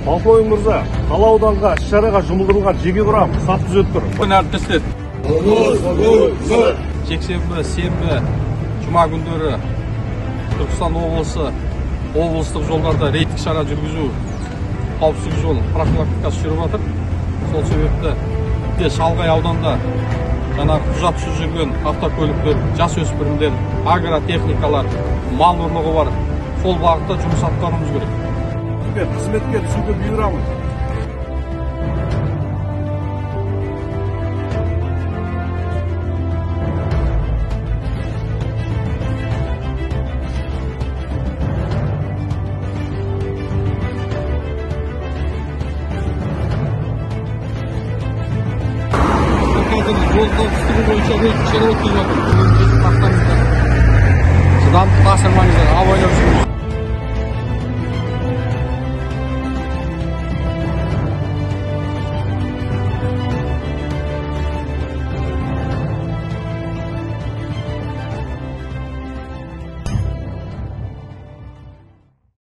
Полковник мырза, қала ауданға іс-шараға жұмылдырылған жеке құрам сап түзеп тұр. Бүгін әріптестер, жексенбі, сенбі, жұма күндері Түркістан облысы облыстық жолдарда рейдтік шара жүргізу, қауіпсіз жол профилактикасы жүріп жатыр. Сол себепті шалғай ауданда жаңағы құжатсыз жүрген автокөліктер, жас өспірімдер, агротехникалар, мал ұрлығы бар. Сол бағытта жұмыс атқаруымыз керек. Қызметке түсуге бұйырамын. Қазір жол қауіпсіздігі бойынша рейдтік шара өткізіп жатыр. Шыдамдықты асырмаңыздар, абайлап жүріңіз.